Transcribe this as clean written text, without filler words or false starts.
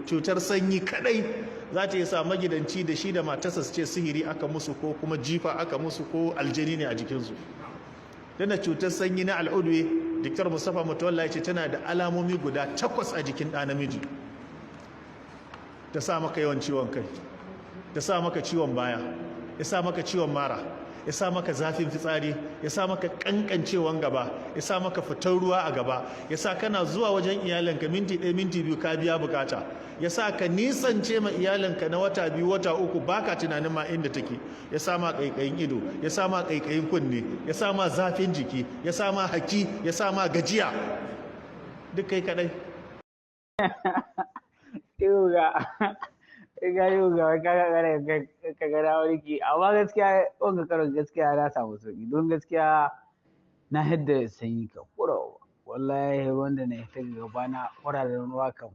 Cutar sanyi kadai za ta yi sa magidanci da shi da matarsa su ce sihiri aka musu, ko kuma jifa aka musu, ko aljani ne a jikinsu. Tana cutar sanyi na al'udwe, Dr. Mustapha Mutawalla ya ce tana da alamomi guda 8 a jikin ɗa namiji. Ta sa maka yawan ciwon kai, ta sa maka ciwon baya, ya sa maka ciwon mara, ya sa maka zafin fitsari, ya sa maka kankancewan gaba, ya sa maka fitar ruwa a gaba, ya sa kana zuwa wajen iyalinka minti 1, minti 2 ka biya bukata, ya sa ka nisance ma iyalinka na wata 2, wata 3, baka tunanin ma inda take, ya sa ma kaikayin ido, ya sa ma kaikayin kunne, ya sa ma zafin jiki, ya sa ma haki, ya sa ma gajiya, duk kai kadai. Yoga ga yoga ka ka ga na warke, amma gaskiya wanga karon gaskiya na samu sauki, don gaskiya na hidda sanyi ka kura. Wallahi ruwan da na hita gaba na kwararen ruwa kam.